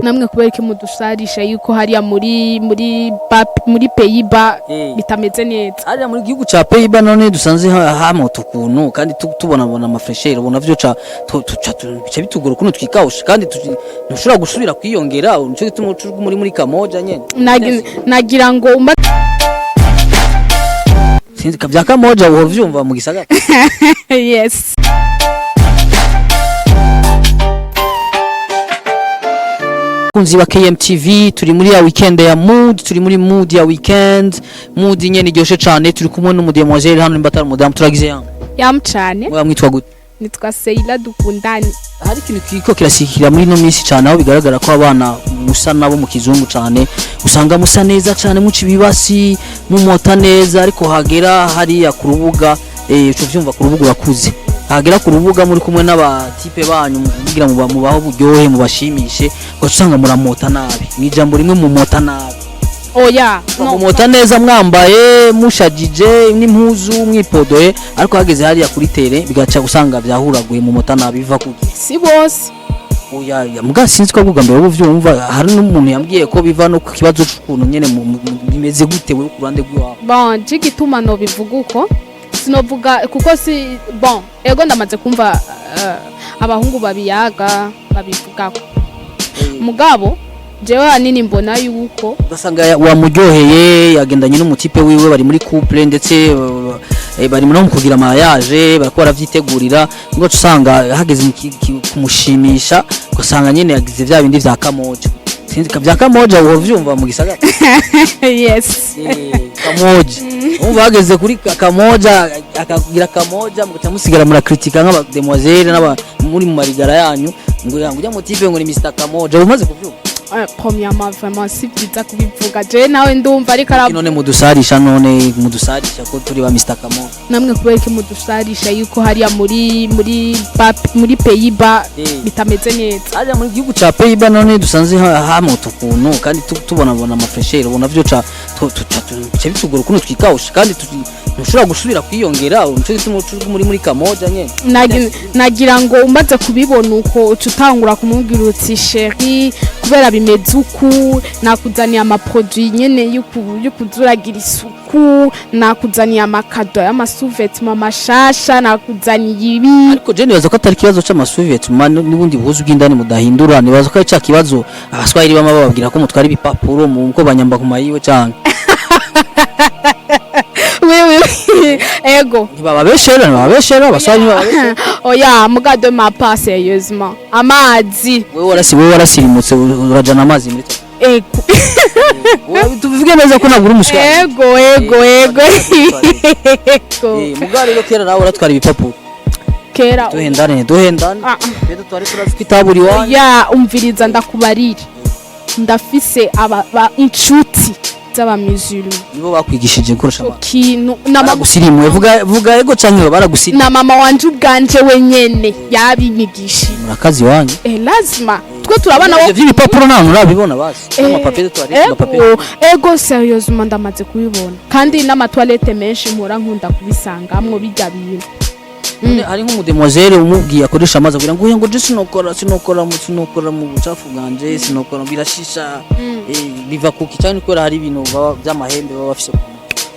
Namwe kubera iki mudusarisha yuko hariya muri Pays-Bas bitameze neza? Hariya muri gihugu ca Pays-Bas none dusanze hamota ukuntu kandi tubonabona ama fraîcheur, ubona vyo ca bica bitugora ukuntu twikawusha, kandi ntushobora gusubira kwiyongera. Nico gituma uca muri kamoja nyene. Nagira ngo umba. Sinzi vya kamoja, uhora uvyumva mu gisagara. Yes. Kunzi wa KMTV, turi muri ya weekend ya mood, turi muri mood ya weekend, mood nyene iryoshe cane. Turi kumwe n'umudemoiselle hano, nimba atari umudamu, turagize yamwe. Yam cane. Mwe mwitwa gute? Nitwa Seila Dukundani. Hari ikintu kiriko kirasikira muri ino minsi cane, aho bigaragara ko abana musa nabo mu kizungu cane, usanga musa neza cane, muca ibibasi, mumota neza, ariko hagera hariya ku rubuga, uca uvyumva, ku rubuga urakuze, hagera ku rubuga muri kumwe n'aba type banyu, mugira mubaho buryohe, mubashimishe, ugaca usanga muramota nabi. Mw'ijambo rimwe, mumota nabi. Oya, no. Mumota neza, mwambaye, mushajije n'impuzu, mwipodoye, ariko hageze hariya kuri terrain bigaca usanga vyahuraguye, mumota nabi. Biva kuki? Si bose. Oya ya, muga sinzi ko bwa mbere ubu vyumva. Hari n'umuntu yambwiye ko biva no ku kibazo c'ukuntu nyene bimeze gute wewe ku ruhande rw'iwawe? Bon, je igituma no bivuga uko sinovuga kuko si bon. Ego, ndamaze kumva abahungu babiyaga, babivugako, mugabo jewe hanini mbona yuko ugasanga wamuryoheye, yagendanye n'umu type wiwe, bari muri couple, ndetse bari no mu kugira mariage, bariko baravyitegurira, ngo usanga hageze mu kumushimisha, ugasanga nyene yagize vya bindi vya kamoja. Sinzi vya kamoja, uhora uvyumva mu gisagara. Yes. Kamoja, umva, hageze kuri kamoja akakugira kamoja, mugaca musigara murakritika nk'aba demoiselle n'aba muri mu marigara yanyu, ngo yangu ujya mu type ngo ni Mr Kamoja. Umaze kuvyumva? Premièrement, vraiment si byiza kubivuga. Je nawe ndumva ariko ara None mudusarisha, none mudusarisha ko turi ba Mr Kamoja? Namwe kubera iki mudusarisha yuko hariya muri Pays-Bas bitameze neza? Hariya muri gihugu ca Pays-Bas none dusanze hamota ukuntu kandi tubonabona ama fraîcheur, ubona vyo ca bica bitugora ukuntu twikawusha, kandi ntushobora gusubira kwiyongera. Nico gituma uca muri kamoja nyene. Nagira ngo umaze kubibona uko, uca utangura kumubwira uti: "Chéri, kubera bimeze uku, nakuzaniye ama produit nyene yo kuzuragira isuku, nakuzaniye ama cadeau y'ama sous-vêtements mashasha, nakuzaniye ibi." Ariko je nibaza ko atari ikibazo c'ama sous-vêtements n'ubundi buhuzu bw'indani mudahindura. Nibaza ko ari ca kibazo abaswahili bama bababwira ko mutwara ibipapuro mu ko banyamba ku mayiwe canke Oui, oui, oui. Ego. Ntibababeshera, ntibababeshera, abaswahili ntibababeshera. Oya, muga de ma part, sérieusement, amazi. Wewe warasirimutse, urajana amazi muri Ego. Wowe tuvuge neza ko ntabwo uri umuswahili. Ego, ego. Muga rero kera nawe uratwara ibipapuro. Kera. Duhendane, duhendane. Ah, ah. Rero twari turazi ko itaburi iwanyu. Ya, umviriza ndakubarira, ndafise aba inshuti z'abamizulu. Nibo bakwigishije gukoresha amazi? Kintu na mama. Baragusirimuye? Vuga, vuga ego canke baragusirimuye. Na mama wanje ubwanje wenyene yabinyigishije. Murakazi iwanyu. Lazima twe turabana. Ivyo vy'ibipapuro nta nturabibona basi? Ama papier de toilette, ama papier. Ego, ego, sérieusement ndamaze kubibona, kandi n'ama toilette menshi mpora nkunda kubisangamwo bijya bintu. None hari nk'umudemoiselle umubwiye akoresha amazi agira ngo oya, ngo je sinokora mu bucafu bwanje, sinokora, birashisha. Biva kuki? Cyane kubera hari ibintu baba by'amahembe baba bafise ku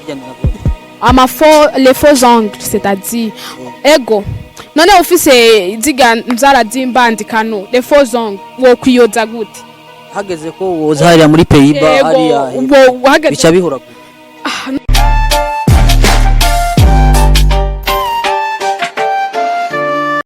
bijyanye na byo. Ama faux, les faux ongles, c'est-à-dire, ego, none ufise ziga nzara z'imbandikano, les faux ongles, wo kwiyoza gute? Hageze ko woza hariya muri Pays-Bas, Ego. hariya Ubwo uhageze bica bihura. Ah.